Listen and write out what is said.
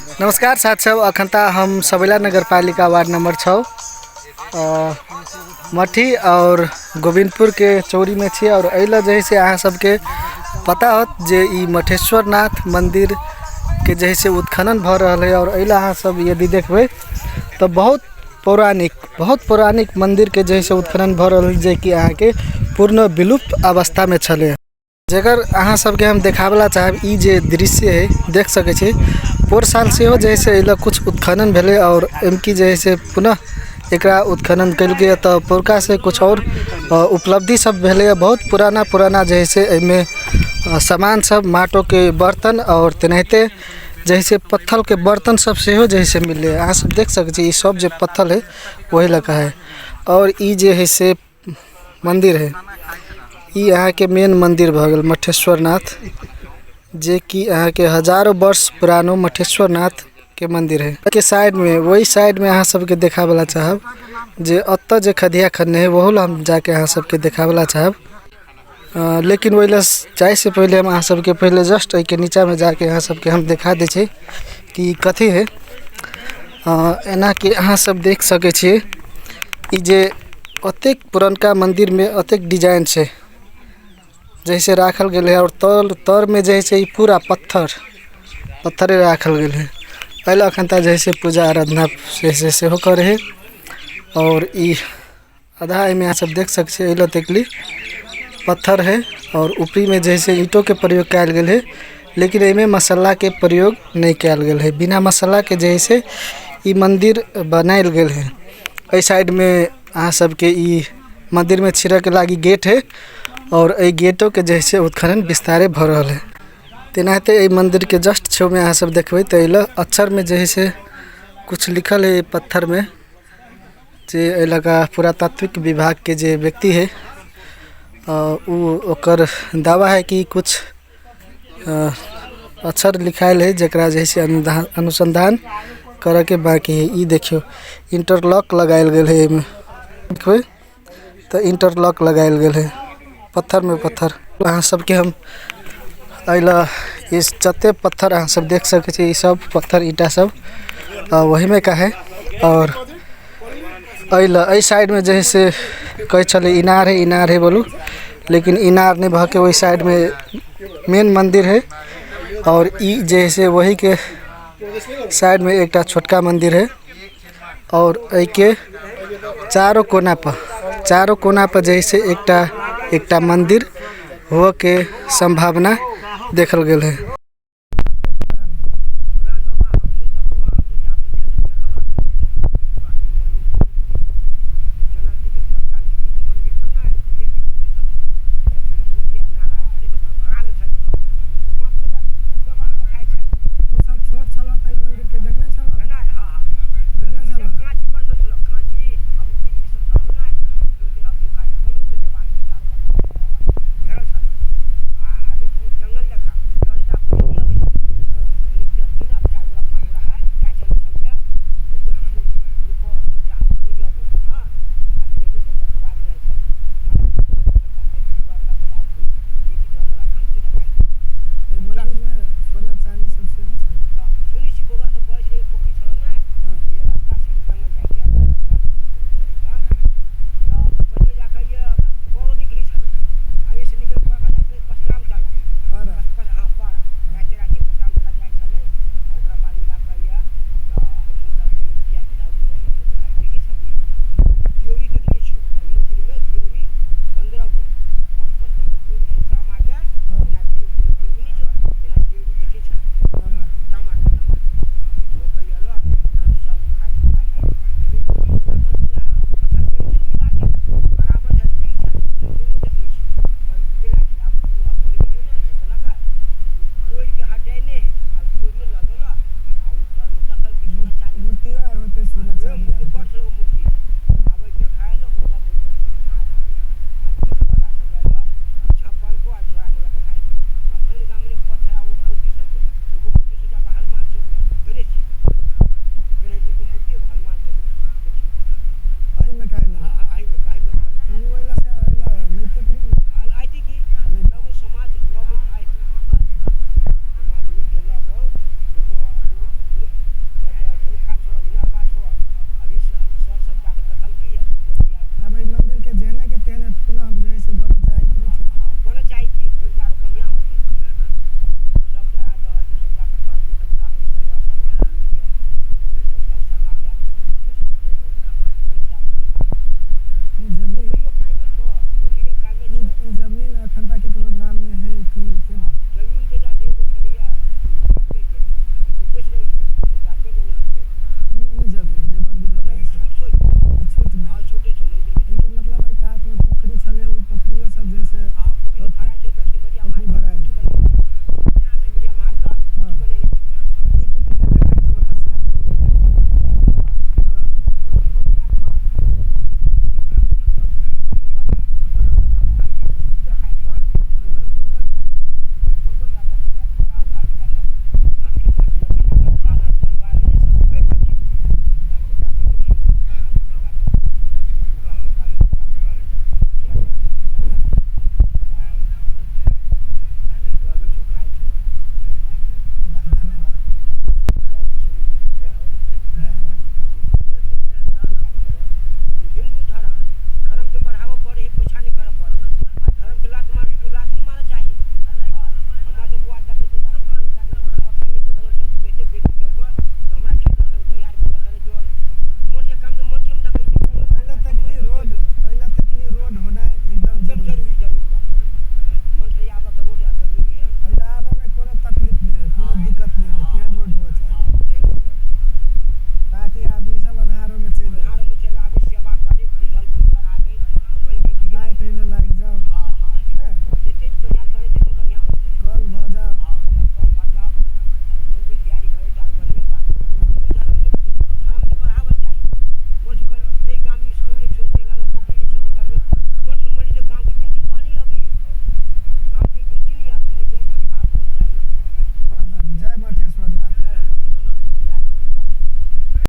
नमस्कार साथी सब, अखन त हम सबैला नगरपालिका वार्ड नंबर 6 मठी और गोविंदपुर के चौरी में छी। और एहि जे है से अहाँ सबके पता होत जे ई मठेश्वर नाथ मंदिर के जे है से उत्खनन भऽ रहल है। और एहि अहाँ सब यदि देखबै तऽ बहुत पौराणिक मंदिर के जे है से उत्खनन भऽ रहल है, जे कि अहाँके पूर्ण विलुप्त अवस्था में छलै। जकर अहाँ सबके हम देखाबला चाहब ई जे दृश्य है देख सकै छी, पोर साल सेहो जे है से एहि लए कुछ उत्खनन भेलै और एमकी जे है से पुनः एकरा उत्खनन केलकै तऽ पोरका से कुछ और उपलब्धि सब भेलै। बहुत पुराना पुराना जे है से एहिमे सामान सब, माटो के बर्तन और तेनाहिते जे है से पत्थल के बर्तन सब सेहो जे है से मिललै। अहाँ सब देख सकै छी ई सब जे पत्थल है वही लगा है। और ई जे है से मंदिर है, ई अहाँ के मेन मंदिर भऽ गेल मठेश्वर नाथ, जे कि अहाँ के हजारों वर्ष पुरानो मठेश्वर नाथ के मंदिर है। के साइड में, वही साइड में अहाँ सबके देखाबला चाहब जे ओतऽ जे खदिया खनने है ओहो ला हम जाके अहाँ सबके देखाबला चाहब। लेकिन ओहि ला जाय से पहले हम अहाँ सबके पहले जस्ट एहिके नीचा में जाके अहाँ सबके हम देखा दै छी कि कथी है। एना कि अहाँ सब देख सकै छियै ई जे ओतेक पुरनका मंदिर में ओतेक डिजाइन छै जैसे राखल गेल है। और तर में जे है ई पूरा पत्थरे राखल गेल है। एहि लए अखन तक जे है पूजा आराधना से सेहो करे है। और ई आधा एहिमे अहाँ सब देख सकै छियै एहि लए देखली पत्थर है और ऊपरी में जे है ईंटों के प्रयोग कयल गेल है, लेकिन एहिमे मसाला के प्रयोग नहीं कयल गेल है। बिना मसाला के जे है से ई मंदिर बनायल गेल है। एहि साइड में अहाँ सबके ई मंदिर में छिड़क लागी गेट है और एहि गेटो के जे है से उत्खनन विस्तारे भऽ रहल है। तेनाहिते एहि मंदिर के जस्ट छो में अहाँ सब देखबै तऽ एहि लए अक्षर में जे है से कुछ लिखल है पत्थर में, जे एहि लगा पुरातात्विक विभाग के जे व्यक्ति है उ ओकर दावा है कि कुछ अक्षर लिखायल है जकरा जे है से अनुसंधान करऽ के बाकी है। ई देखियौ इंटरलॉक लगायल गेल है, एहिमे देखबै तऽ इंटरलॉक लगायल गेल है पत्थर में पत्थर। अहाँ सबके हम एहि ला इस जते पत्थर अहाँ सब देख सकै छी ई सब पत्थर ईंटा सब वही में का है। और एहि ला एहि साइड में जे है से कहै छलै इनार है, इनार है बोलू, लेकिन इनार नहीं भऽ के ओहि साइड में मेन मंदिर है। और ई जे है से वही के साइड में एकटा छोटका मंदिर है। और एहि के चारो कोना पर जे है से एकटा मंदिर हुअ के संभावना देखल गेल है।